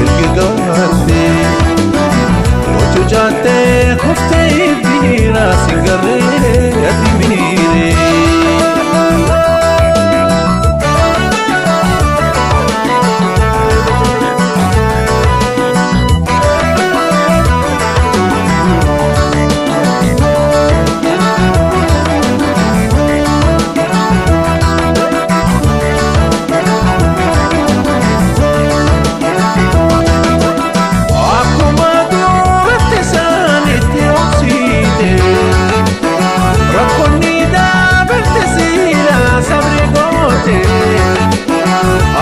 Shilgigaatti Mucucaattee kuftee biira singarree ati miiree. Akkuma duratti isaanitti obsiite rakkoonni daabarte siilaa sabri goote.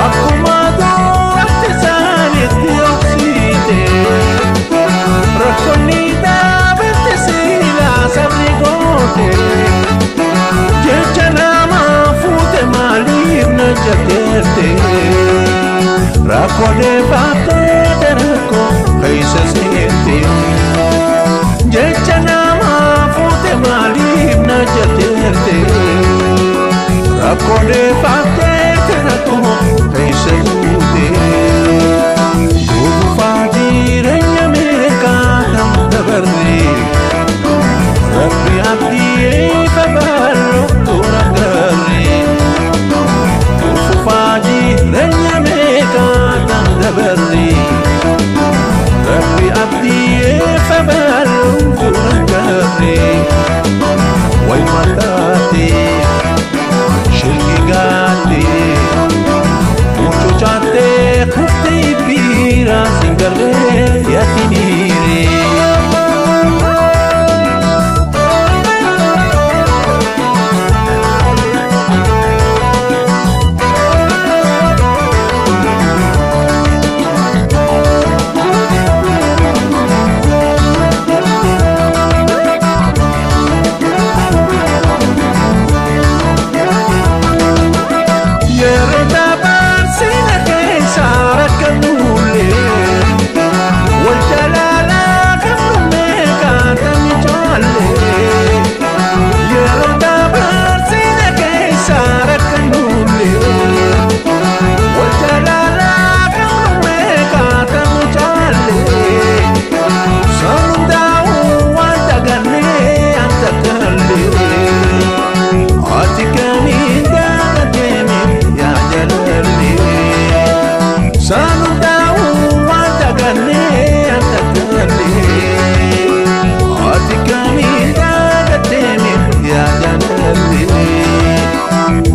Akkuma duratti isaanitti obsiite rakkoonni daabarte siilaa sabri goote. Jecha namaa fuute maaliif na jateerte? Rakkoolee baattee rakkoo keessa seente. Jecha namaa fuute maaliif na jateerte? Rakkoolee baattee rakkoo keessa buute. Gufaa jireenya meeqaa kan dabarre? Rabbi abdii babal'oo toora garee. Gufaa jireenya meeqaa kan dabarre? Rabbi abdii babal'oo toora garee. Way mataate shilgigaate mucucaattee kuftee biira singarree yaati miiree. Yeroo dabarsina keessa rakkannuullee wal jalaalaa qabnu meeqaa tamni caallee. Yeroo dabarsina keessa rakkannuullee wal jalaalaa qabnu meeqaa tamni caallee. Sanundaa'uu waan dagannee anta kallee. Ati kamiin dagatee yaa jalalle? Sanundaa'uu waan dagannee anta kallee. Ati kamiin dagatee yaa jalalle?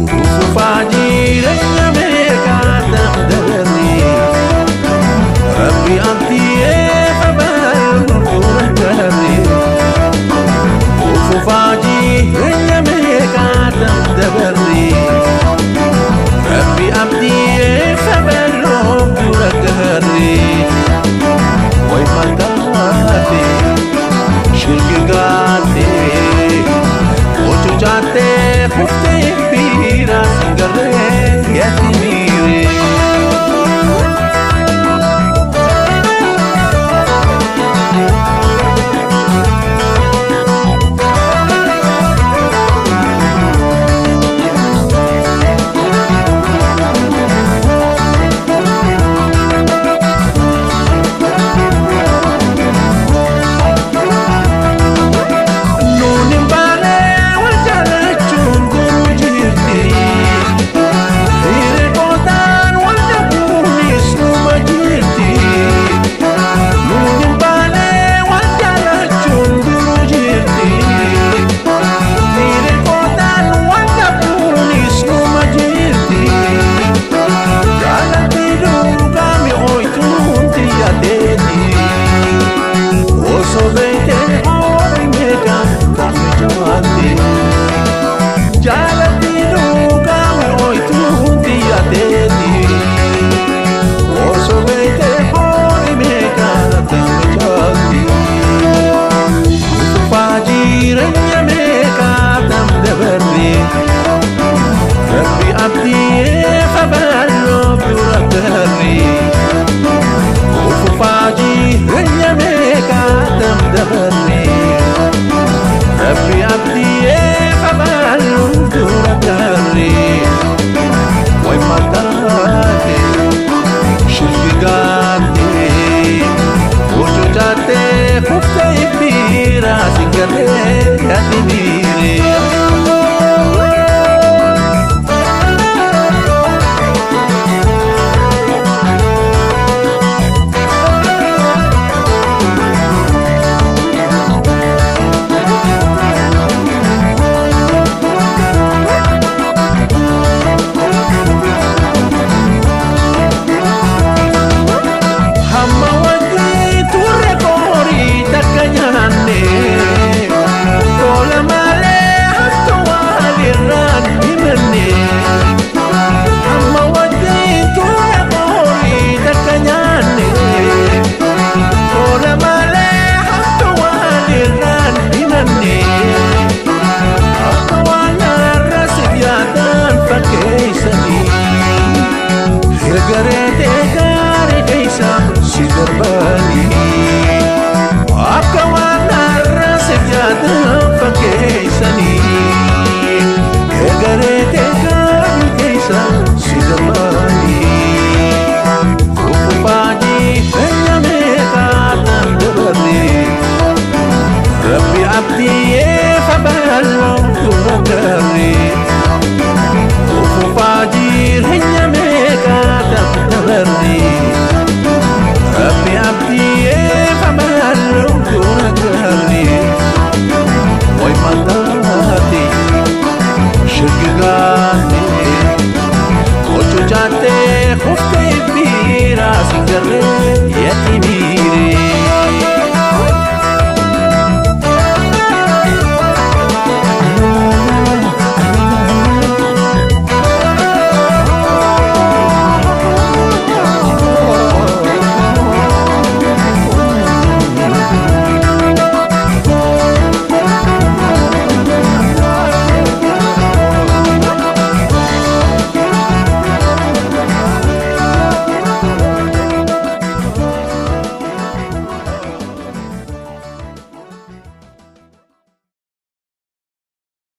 Ufufaa jireenya meeqaa dabarre? Rabbi abdii.